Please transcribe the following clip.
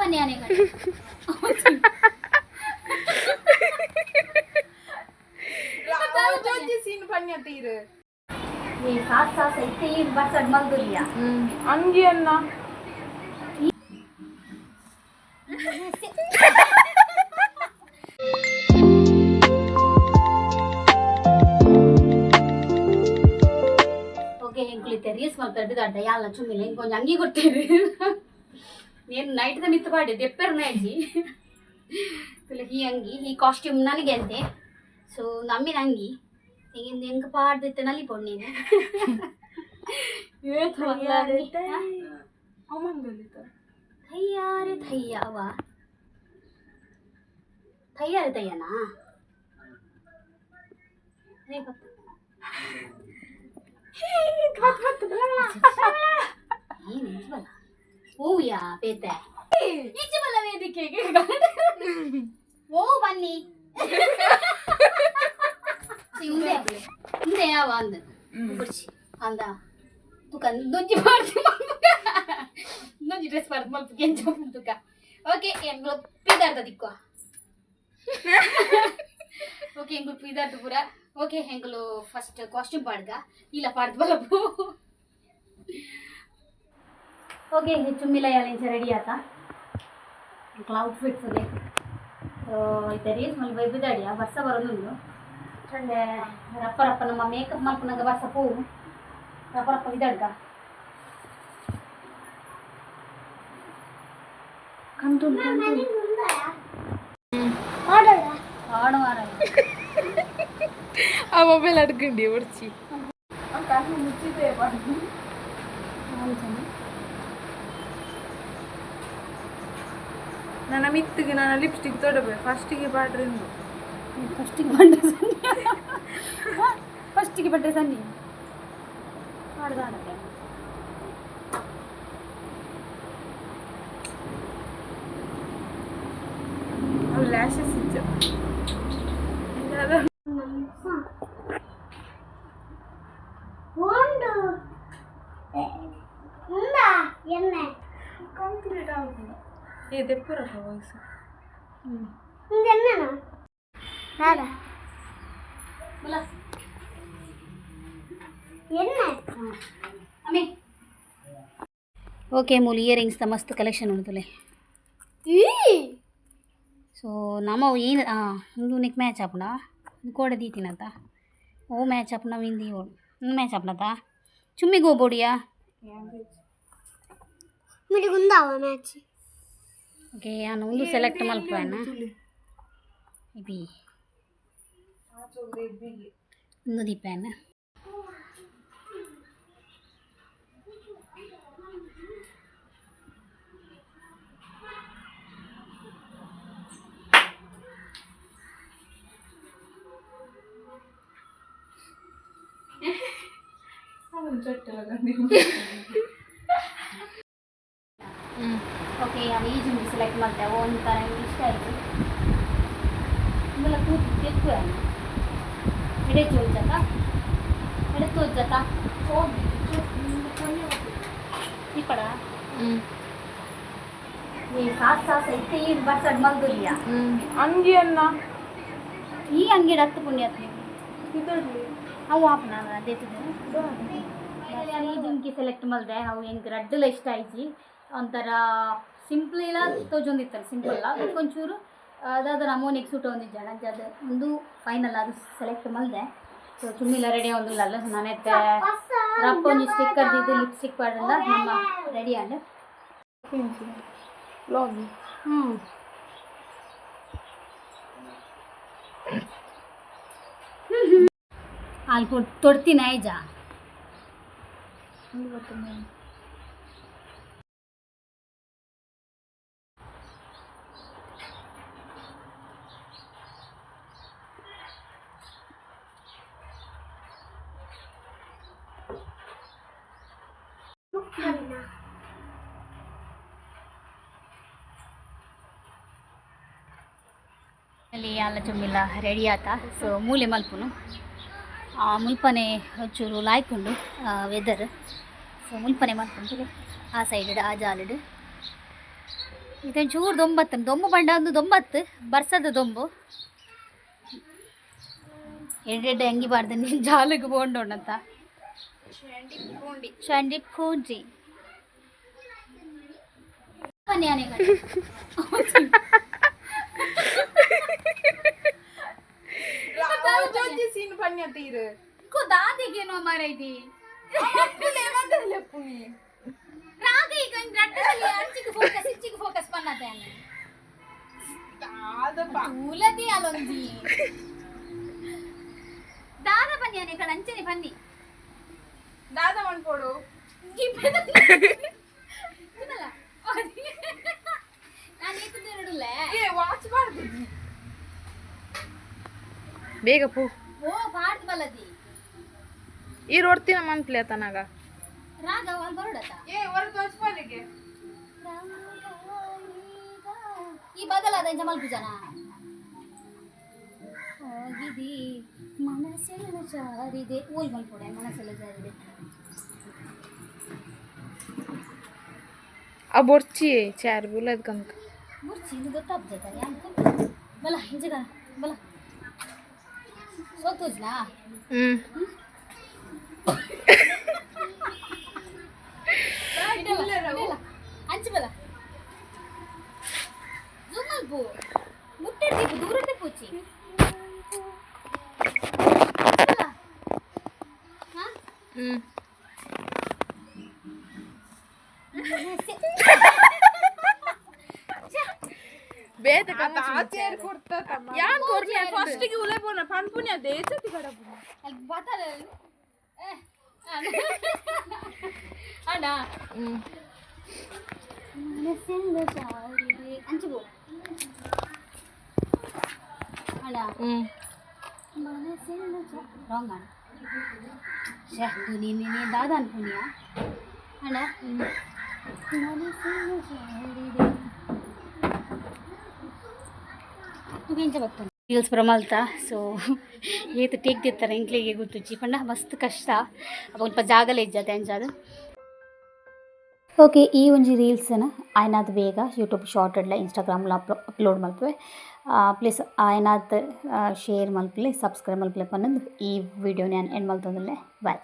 ಪನ್ಯಾನೆ. Scene ಪನ್ಯ ತೀರು. ಈ sauce sauce ಐತೆ, ಈ ಬರ್ಸಡ್ ಮಲ್ದುಲಿಯ. ಅಂಗಿಯನ್ನ. ಓಕೆ, ಎಂಕುಲಿತ್ತೆ ರೀಲ್ಸ್ ಮಲ್ಪೆರ್ ಬಿದಾಡ್ಡ ಯಾಲ ಚುಮ್ಮಿಲ್ಲ ಇಂಕೊಂಜಿ ಅಂಗಿ ಕೊಡ್ತೇವೆ. నేను ನೈಟ್ the ಮಿತ್ತು ಪಾಡಿ ದೆಪ್ಪೆರ್ ನಾಜಿ ತುಲೆ. ಈ ಅಂಗಿ, ಈ ಕಾಸ್ಟ್ಯೂಮ್ ನನಗೆ ಅಂತೆ. ಸೊ ನಮ್ಮಿನ ಅಂಗಿ ಹಿಂಗಿಂದ ಹೆಂಗೆ ಪಾಡ್ದಿತ್ತೆ ನಲ್ಲಿ ಪೊಣ್ಣೀನು. ಏತ್ ಮಲ್ಲ ಅಂಗಿ, ಆ? ಅಮಂಗಲಿತ. ಥಯ್ಯಾರೆ ಥಯ್ಯ ಅವ ಥಯ್ಯಾರೆ ಥಯ್ಯನಾ? ಅದೇ ಗೊತ್ತು. ಏನು ಇಂಚು ಬಲ್ಲ ಹೂವ್ಯಾ ಪೇತೆ ಇಂಚು ಬಲ್ಲ ವೇದಿಕೆಗೆ ಓ ಬನ್ನಿ. ಇಂದೆ ಇಂದೆ ಯಾವ ಅಂದ ಕುರ್ಚಿ ಅಂದ ತುಕ ದೊಂಜಿ ಮಾಡ್ತಿ ಮಲ್ಪುಗ, ದೊಂಜಿ ಡ್ರೆಸ್ ಮಾಡ್ದು ಮಲ್ಪ ಕೆಂಚ ತುಕ. ಓಕೆ, ಎಂಗ್ಲು ಪೀದಾರ್ದ ದಿಕ್ಕು. ಓಕೆ, ಎಂಗ್ಲು ಪೀದಾರ್ದ ಪೂರ. ಓಕೆ, ಎಂಗ್ಲು ಫಸ್ಟ್ ಕಾಸ್ಟ್ಯೂಮ್ ಪಾಡ್ಗ ಇಲ್ಲ ಪಾಡ್ದು ಬಲಪು. ಓಕೆ, ಚುಮ್ಮಿಲ ಯಾಲಿಂಚ ರೆಡಿ ಆತ ಔಟ್ಫಿಟ್ಸ್ ಇದೆ. ಸೊ ಇತ್ತೆ ರೀಲ್ಸ್ ಮಲ್ಪ ಬಿದಾಡಿಯ ಬರ್ಸ ಬರೋದುಂಡು ಚಂಡೆ. ರಪ್ಪ ರಪ್ಪ ನಮ್ಮ ಮೇಕಪ್ ಮಲ್ಪುನಗ ಬರ್ಸ ಪೋವು. ರಪ್ಪ ರಪ್ಪ ಬಿದಾಡ್ಗ. ಕಂತು. ಆಡು ಮಾರ. ಆ ಮೊಬೈಲ್ ಅಡ್ಕಂಡಿ ಒಡ್ಚಿ ಕಣ್ಣು ಮುಚ್ಚಿದೆ. ನನ್ನ ಮಿತ್ತಿಗೆ ನನ್ನ ಲಿಪ್ಸ್ಟಿಕ್ ತೊಡಬೇಕು ಫಸ್ಟಿಗೆ ಪಾಡ್ರಿಂದು. ಫಸ್ಟಿಗೆ ಬಂಡೆ ಸನ್ನಿ, ಫಸ್ಟಿಗೆ ಬಂಡೆ ಸನ್ನಿ ಆಡ್ದ ಆಡತ್ತೆ. ಅವು ಲ್ಯಾಶಸ್ ಇಚ್ಚ. 嗯。 ಕಂಪ್ಲೀಟ್ ಆಗುದಿಲ್ಲ. ಏ ದೆಪ್ಪರಪ್ಪ ವಾಯ್ಸ್. ಬಲ ಅಮ್ಮಿ. ಓಕೆ, ಮೂಲು ಇಯರಿಂಗ್ಸ್ ಮಸ್ತ್ ಕಲೆಕ್ಷನ್ ಉಂಟುಲೆ. ಸೊ ನಮ ಏನು ಉಂದು ನೆಕ್ ಮ್ಯಾಚ್ ಆಪುಂಡ ಕೋಡೆ ದೀತಿನತ. ಓ ಮ್ಯಾಚ್ ಆಪುಂಡ ಇಂದಿ ಓಡು ಮ್ಯಾಚ್ ಆಪುಂಡತ. ಚುಮ್ಮಿಗೆ ಹೋಗ್ಬೋಡಿಯಾ? ಮ್ಯಾಚ್. ಓಕೆ, ನಾನು ಒಂದು ಸೆಲೆಕ್ಟ್ ಮಲ್ಪುವೆನ ಇಬಿ ಒಂದು ದೀಪೇನ. ಚೊಟ್ಟೆಲ್ಲ. ಓಕೆ, ನಾನು ಈ ಜುಮ್ಕಿ ಸೆಲೆಕ್ಟ್ ಮಾಡ್ತೆ. ಒಂಥರ ಇಷ್ಟ ಆಯಿತು. ಇಂದೆಲ್ಲ ತೂತು ತೆಕ್ಕುವೆ ಎಡೆ ಚೋಜಕ ಎಡೆ ತೋಜಕ ಈ ಪಡ. ಈ ಸಾಸ್ ಸಾಸ್ ಐತೆ ಈ ಬರ್ಸಡ್ ಮಲ್ದುಲಿಯ. ಅಂಗಿಯನ್ನ. ಈ ಅಂಗಿಡ ಹತ್ತು ಪುಣ್ಯತ್ಮ. ಇದರಲ್ಲಿ. ಅವು ಆಪುನ ದೇತದ. ಈ ಜುಮ್ಕಿ ಸೆಲೆಕ್ಟ್ ಮಲ್ದೆ. ಅವು ಎಂಕ್ ರಡ್ಡುಲ ಇಷ್ಟ ಆಯ್ಜಿ. ಒಂಥರ ಸಿಂಪ್ಲ್ ಇಲ್ಲ ತೋಜೊಂದಿತ್ತಲ್ಲ, ಸಿಂಪಲ್ ಒಂಚೂರು ಅದಾದ ನಮೋನಿಗೆ ಸೂಟ್ ಒಂದಿಜ್ಜಾಣ ಅದು ಒಂದು ಫೈನಲ್ ಅದು ಸೆಲೆಕ್ಟ್ ಮಲ್ದೆ. ಸೊ ಚುಮ್ಮಿಲ ರೆಡಿ ಒಂದಿಲ್ಲ. ನಾನೈತೆ ರಪ್ಪ ಒಂಜಿ ಸ್ಟಿಕ್ಕರ್ ದಿದ್ದು ಲಿಪ್ಸ್ಟಿಕ್ ಪಾಡಂದ ನಮ್ಮ ರೆಡಿ ಆಂಡ್. ಲಾಗ್. ಹ್ಞೂ ಅಲ್ಲಿ ತೊಡ್ತೀನಿ ಐಜಾ. ಅಲ್ಲಿ ಅಲ್ಲ ಚುಮ್ಮಿಲ್ಲ ರೆಡಿ ಆತ. ಸೊ ಮೂಲೆ ಮಲ್ಪುನು ಮುಲ್ಪನೆ ಒಂಚೂರು ಲಾಯ್ಕುಂಡು ವೆದರ್. ಸೊ ಮುಲ್ಪನೆ ಮಲ್ಪುನು ಆ ಸೈಡ್ ಆ ಜಾಲಿಡ್. ಇದೊಂಚೂರು ದೊಂಬತ್ತು ದೊಂಬು ಬಂಡ ಒಂದು ದೊಂಬತ್ತು ಬರ್ಸದ ದೊಂಬು. ಎಡ್ಡೆಡ್ಡೆ ಅಂಗಿ ಬಾರ್ದು ನೀನು ಜಾಲಿಗೆ ಬೋಂಡೋಣಂತ. ಚಂಡಿ ಪೂಂಜಿ ಬನ್ನಿ ಆನೆ ಕಡೆ. ಸೀನ್ ಪನ್ಯ ತೀರು. ಇಂಕೋ ದಾದಿಗೇನೋ ಮಾರೈತಿ. ರಾಗ ಈಗ ಇಂದ್ ರಡ್ಡದಲ್ಲಿ ಅಂಚಿಗೆ ಫೋಕಸ್ ಇಂಚಿಗೆ ಫೋಕಸ್ ಪನ್ನತೆ. ತೂಲದಿ ಅಲೊಂಜಿ ದಾದ ಬನ್ನಿ ಆನೆ ಕಡೆ ಅಂಚನೆ ಬನ್ನಿ. ದಾದ ಮನ್ಪೋಡು. ನಾನು ಏತುದಿರಡುಲೆ. ಏ ವಾಚ್ ಬಾರ್ದು. ಬೇಗ ಪೋ. ಓ ಪಾಡ್ದು ಬಲ್ಲದಿ. ಈ ರೋಡ್ತಿನ ಮನ್ಪ್ಲೆ ತನಗ. ರಾಗ ಅಲ್ಲಿ ಬರೋಡತ. ಏ ಹೊರ ತೋಚ್ಪಾಲಿಗೆ. ಈ ಬದಲಾದ ಜಮಲ್ ಪೂಜಾನ ಹೋಗಿದೆ ಮನಸ್ಸೆಲ್ಲ ಜಾರಿದೆ ಓಯ್ ಮಲ್ಪೊಡೆ ಮನಸ್ಸೆಲ್ಲ ಜಾರಿದೆ. ಆ ಬೊರ್ಚಿ ಚಾರ್ ಬುಲದ್ ಕಂಕ. ಮುರ್ಚಿ ಇದು ಗೊತ್ತಾಗ್ತದೆ ಯಾಕೆ ಬಲ ಹಿಂಜಗ ಬಲ ಸೋತೋಜ್ನಾ. ಹ್ಮ್. ಅಂಚು ಬಲ ಜೂಮ್ ಮಲ್ಪು ಮುಟ್ಟೆ ದೂರത്തെ ಪೂಚಿ ಹಾ. ಹ್ಮ್. ಬೇತ. ಆಚೇರ್ ಕೊಡ್ತಾ. ಯಾನ್ ಕೊರ್ನೆ? ಫಸ್ಟ್ ಗೆ ಉಲೆ ಪೋನ ಪನ್ಪುನ್ಯ ದೇಚತಿ ಕಡಪು. ಅಲ್ಲಿ ಬಾತಾರ ಅಣ್ಣ. ಹ್ಮ್. ಮನಸ್ಸೆಲ್ಲ ಜಾರಿದೆ ಅಂಚು ಬೋ ಅಣ್ಣ. ಹ್ಮ್. ಮನಸ್ಸೆಲ್ಲ ರಾಂಗ್ ಅಣ್ಣ. ಶೇ ನೀನು ನೀನು ದಾದ ಅನ್ಪುಣಿಯಾ ಅಣ್ಣ. ಮನಸ್ಸೆಲ್ಲ ಜಾರಿದೆ ಎಂಚ ಬರ್ತದೆ ರೀಲ್ಸ್ ಪ್ರಮಲ್ತ ಸೊ ಏತ್ ಟೇಕ್ ದಿತ್ತಾರೆ ಎಂಕ್ಲೆಗೆ ಗೊತ್ತುಜ್ಜಿ ಪಂಡ ಮಸ್ತ್ ಕಷ್ಟ ಅಲ್ಪ ಜಾಗಲ ಇಜ್ಜತೆ ಅಂಚಾದ್. ಓಕೆ, ಈ ಒಂಜಿ ರೀಲ್ಸ್ನ ಆಯ್ನಾತ್ ಬೇಗ ಯೂಟ್ಯೂಬ್ ಶಾರ್ಟ್ ಅಡ್ಲ ಇನ್ಸ್ಟಾಗ್ರಾಮ್ಲ ಅಪ್ಲೋಡ್ ಮಲ್ಪುವೆ. ಪ್ಲೀಸ್ ಆಯ್ನಾತ್ ಶೇರ್ ಮಲ್ಪಲೆ, ಸಬ್ಸ್ಕ್ರೈಬ್ ಮಲ್ಪಲೆ ಪನ್ನೊಂದು ಈ ವಿಡಿಯೋನ ಯಾನ್ ಎಂಡ್ ಮಲ್ತೊಂದುಲ್ಲೆ. ಬಾಯ್.